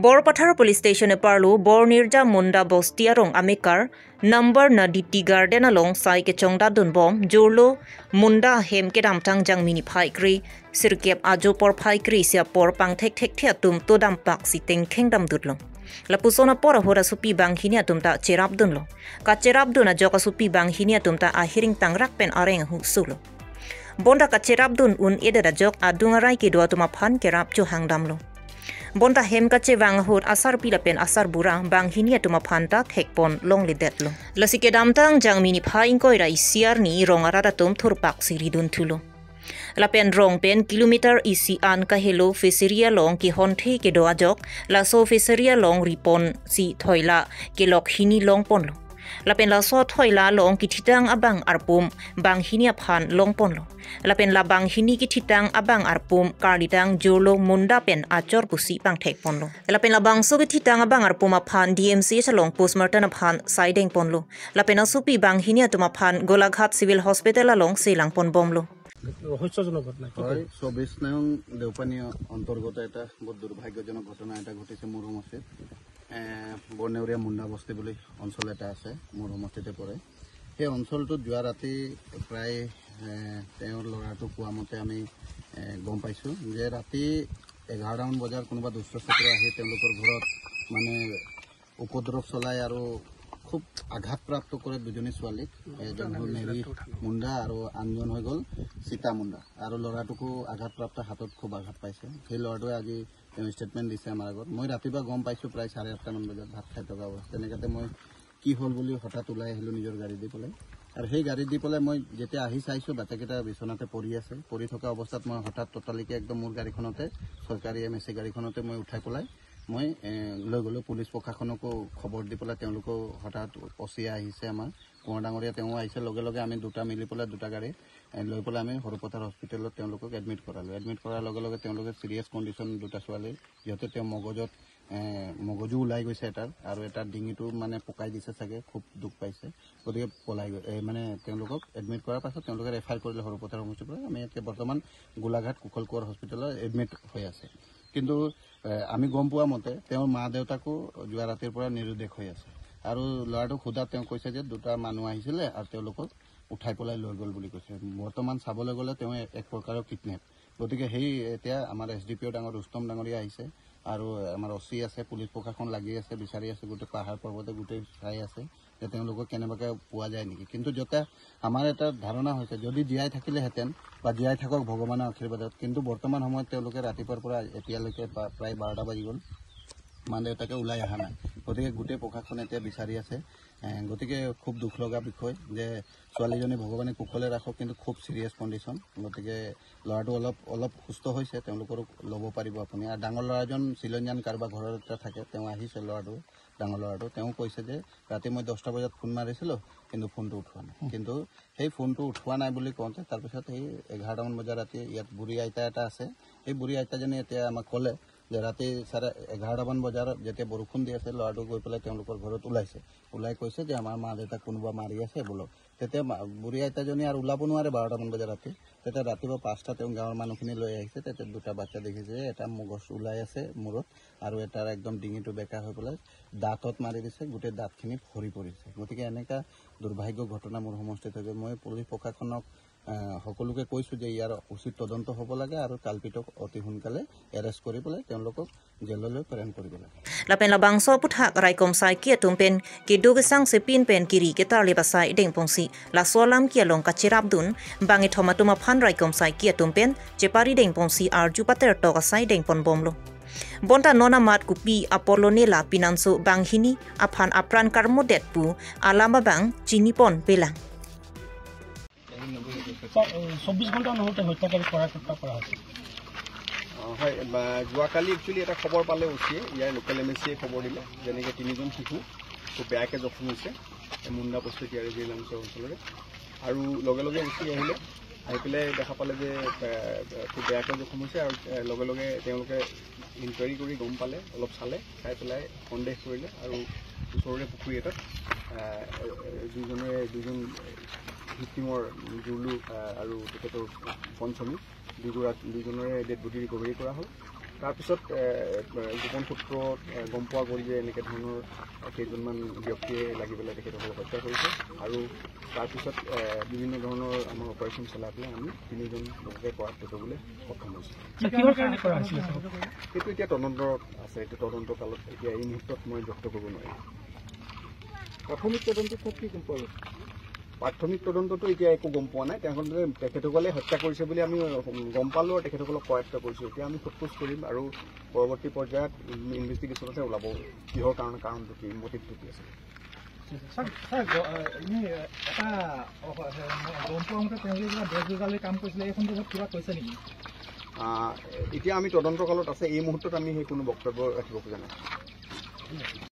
Borpathar police station parlo Bornirja Munda Bostia rong Amikar number na DT garden along sai ke chongda dun bom jurlo Munda hem ke damtang jangmini phai kri sirkep ajo por phai kri sia por pang thek thek thia tum to dam pak si teng kheng dam dutlo lapusona por hora supi bang hinia tum ta cherap dun lo ka cherap dun a joka supi bang hinia tum ta ahiring tangrak pen areng hu sulo bonda ka cherap dun un edera jok adungarai ki dua tuma phan ke rap chu hangdam lo bonda hem ka chewang hot asar pila pen asar bura bang hinia tuma phanta thekpon long le det lo lasike damtang jangmini phaing koira isiar ni rongara da tum thurpak siridun thulo lapen rong pen kilometer isi an ka helo feseria long ki hon the ke doa jok la so feseria long ripon si thoila ke lok hini long pon lo lapen la so thoila long ki thitang abang arpum bang hinia phan long pon lo lapen la bang hini ki thitang abang arpum karlitang jolo munda pen achor pusi pang thek pon lo lapen la bang so ki thitang abang arpum a phan DMC chalong postmortem phan sideng pon lo lapen asupi bang hinia tuma phan Golaghat civil hospital along selang pon bom lo। রহস্যজনক ঘটনা হয়। 24 নং দেওপানী অন্তৰ্গত এটা বহুত দুৰ্ভাগ্যজনক ঘটনা এটা ঘটিছে মোৰ সমষ্টিত। বৰনেউৰীয়া মুণ্ডা বস্তি বুলি অঞ্চল এটা আছে মোৰ সমষ্টিতে পৰে। সেই অঞ্চলটোত যোৱা ৰাতি প্ৰায় তেওঁৰ ল'ৰাটো কোৱা মতে আমি গম পাইছোঁ যে ৰাতি 11টামান বজাৰ কোনোবা দুষ্ট চক্ৰ আহি তেওঁলোকৰ ঘৰত মানে উপদ্ৰৱ চলাই আৰু খুব আঘাতপ্ৰাপ্ত কৰে দুজনী ছোৱালীক। এজন হ'ল মেৰী মুণ্ডা আৰু আনজন হৈ গ'ল সীতা মুণ্ডা। আৰু ল'ৰাটোকো আঘাতপ্ৰাপ্ত, হাতত খুব আঘাত পাইছে। সেই ল'ৰাটোৱে আজি তেওঁ ষ্টেটমেণ্ট দিছে আমাৰ আগত। মই ৰাতিপুৱা গম পাইছোঁ প্ৰায় 8:30মান বজাত ভাত খাই থকা অৱস্থা। তেনেকুৱাতে মই কি হ'ল বুলি হঠাৎ ওলাই আহিলোঁ নিজৰ গাড়ী দি পেলাই। আৰু সেই গাড়ী দি পেলাই মই যেতিয়া আহি চাইছোঁ বাচ্চাকেইটা বিচনাতে পৰি আছে। পৰি থকা অৱস্থাত মই হঠাৎ ততালিকে একদম মোৰ গাড়ীখনতে, চৰকাৰী MSC গাড়ীখনতে মই উঠাই পেলাই মই লৈ গ'লোঁ। পুলিচ প্ৰশাসনকো খবৰ দি পেলাই তেওঁলোকেও হঠাৎ অচিয়া আহিছে, আমাৰ কোঁৱৰ ডাঙৰীয়া তেওঁ আহিছে। লগে লগে আমি দুটা মিলি পেলাই দুটা গাড়ী লৈ পেলাই আমি সৰুপথাৰ হস্পিটেলত তেওঁলোকক এডমিট কৰালোঁ। এডমিট কৰাৰ লগে লগে তেওঁলোকে চিৰিয়াছ কণ্ডিশ্যন দুটা ছোৱালীৰ, যিহেতু তেওঁ মগজু ওলাই গৈছে এটাৰ, আৰু এটা ডিঙিটো মানে পকাই দিছে চাগে, খুব দুখ পাইছে, গতিকে পলাই গৈ মানে তেওঁলোকক এডমিট কৰাৰ পাছত তেওঁলোকে ৰেফাৰ কৰিলে সৰুপথাৰ সমষ্টিৰ পৰা। আমি এতিয়া বৰ্তমান গোলাঘাট কুশল কোঁৱৰ হস্পিটেলত এডমিট হৈ আছে। কিন্তু আমি গম পোৱা মতে তেওঁৰ মা দেউতাকো যোৱা ৰাতিৰ পৰা নিৰুদ্দেশ হৈ আছে। আৰু ল'ৰাটোক সোধাত তেওঁ কৈছে যে দুটা মানুহ আহিছিলে আৰু তেওঁলোকক উঠাই পেলাই লৈ গ'ল বুলি কৈছে। বৰ্তমান চাবলৈ গ'লে তেওঁ এক প্ৰকাৰৰ কিডনেপ। গতিকে সেই এতিয়া আমাৰ SDPO ডাঙৰ ৰুস্তম ডাঙৰীয়া আহিছে আৰু আমাৰ OC আছে, পুলিচ প্ৰশাসন লাগি আছে, বিচাৰি আছে, গোটেই পাহাৰ পৰ্বতে গোটেই চাই আছে যে তেওঁলোকক কেনেবাকৈ পোৱা যায় নেকি। কিন্তু যাতে আমাৰ এটা ধাৰণা হৈছে যদি জীয়াই থাকিলেহেঁতেন বা জীয়াই থাকক ভগৱানৰ আশীৰ্বাদত, কিন্তু বৰ্তমান সময়ত তেওঁলোকে ৰাতিপুৱাৰ পৰা এতিয়ালৈকে প্ৰায় 12টা বাজি গ'ল, মা দেউতাকে ওলাই অহা নাই। গতিকে গোটেই প্ৰশাসন এতিয়া বিচাৰি আছে। গতিকে খুব দুখ লগা বিষয় যে ছোৱালীজনী ভগৱানে কুশলে ৰাখক, কিন্তু খুব চিৰিয়াছ কণ্ডিশ্যন। গতিকে ল'ৰাটো অলপ অলপ সুস্থ হৈছে, তেওঁলোকৰো ল'ব পাৰিব আপুনি। আৰু ডাঙৰ ল'ৰাজন চিলনীয়ান কাৰোবাৰ ঘৰত এটা থাকে, তেওঁ আহিছে ল'ৰাটো, ডাঙৰ ল'ৰাটো, তেওঁ কৈছে যে ৰাতি মই 10টা বজাত ফোন মাৰিছিলোঁ কিন্তু ফোনটো উঠোৱা নাই। কিন্তু সেই ফোনটো উঠোৱা নাই বুলি কওঁতে তাৰপিছত সেই 11টামান বজাত ৰাতি ইয়াত বুঢ়ী আইতা এটা আছে, সেই বুঢ়ী আইতাজনী এতিয়া আমাক ক'লে যে ৰাতি 11:30মান বজাত যেতিয়া বৰষুণ দি আছে ল'ৰাটো গৈ পেলাই তেওঁলোকৰ ঘৰত ওলাইছে, ওলাই কৈছে যে আমাৰ মা দেউতাক কোনোবা মাৰি আছে বোলক। তেতিয়া বুঢ়ী আইতাজনী আৰু ওলাব নোৱাৰে 12টামান বজাত ৰাতি। তেতিয়া ৰাতিপুৱা 5টা তেওঁ গাঁৱৰ মানুহখিনি লৈ আহিছে। তেতিয়া দুটা বাচ্চা দেখিছে, এটা মগজ ওলাই আছে মূৰত আৰু এটাৰ একদম ডিঙিটো বেকা হৈ পেলাই দাঁতত মাৰি দিছে, গোটেই দাঁতখিনি ভৰি পৰিছে। গতিকে এনেকুৱা দুৰ্ভাগ্য ঘটনা মোৰ সমষ্টিত হৈ গ'ল। মই পুলিচ প্ৰশাসনক সকলোকে কৈছোঁ যে ইয়াৰ উচিত তদন্ত হ'ব লাগে আৰু কালপিটক অতি সোনকালে এৰেষ্ট কৰি পেলাই তেওঁলোকক জেললৈ প্ৰেৰণ কৰিব লাগে। Lapen la bangso puthak raikom sai kia tumpen ke dogesang se pin pen kiri ke tar le basai deng pongsi la solam kia long ka chirap dun bangi thomatuma phan raikom sai kia tumpen chepari deng pongsi arju pater to ka sai deng pon bomlo bonta nona mat kupi apolonela pinanso banghini aphan apran karmo det pu alama bang chini pon pelang 24 ঘণ্টা নহওঁতে হত্যাকাৰী কৰা হৈছে। হয়, যোৱাকালি actually এটা খবৰ পালে উঠিয়ে ইয়াৰ লোকেল MSCয়ে খবৰ দিলে, যেনেকৈ 3জন শিশু খুব বেয়াকৈ জখম হৈছে মুণ্ডা বস্তিত ইয়াৰে জিলাঞ্চল অঞ্চলৰে। আৰু লগে লগে উঠি আহিলে, আহি পেলাই দেখা পালে যে খুব বেয়াকৈ জখম হৈছে। আৰু লগে লগে তেওঁলোকে ইনকুৱাৰী কৰি গম পালে, অলপ চালে, চাই পেলাই সন্দেহ কৰিলে আৰু ওচৰৰে পুখুৰী এটাত দুজন ভিক্টিমৰ জুলু আৰু তেখেতৰ পঞ্চমী দুইজনৰে ডেড বডি ৰিকভাৰী কৰা হ'ল। তাৰপিছত গোপন সূত্ৰত গম পোৱা গ'ল যে এনেকৈ ধৰণৰ কেইজনমান ব্যক্তিয়ে লাগি পেলাই তেখেতসকলক হত্যা কৰিছে আৰু তাৰপিছত বিভিন্ন ধৰণৰ আমাৰ অপাৰেশ্যন চলাই পেলাই আমি তিনিজন লোককে কৰায়ত্ব কৰিবলৈ সক্ষম হৈছোঁ। সেইটো এতিয়া তদন্তত আছে, এইটো তদন্তকালত এতিয়া এই মুহূৰ্তত মই ব্যক্ত কৰিব নোৱাৰিম। প্ৰাথমিক তদন্তত কি গম পোৱা গৈছে? প্ৰাথমিক তদন্ততো এতিয়া একো গম পোৱা নাই। তেখেতসকলে হত্যা কৰিছে বুলি আমি গম পালোঁ আৰু তেখেতসকলক কৰায়ত্ব কৰিছোঁ। এতিয়া আমি সোধপোছ কৰিম আৰু পৰৱৰ্তী পৰ্যায়ত ইনভেষ্টিগেশ্যনতহে ওলাব কিহৰ কাৰণে, কাৰণটো কি, মটিভটো কি আছিল। এতিয়া আমি তদন্তকালত আছে, এই মুহূৰ্তত আমি সেই কোনো বক্তব্য ৰাখিব খোজা নাই।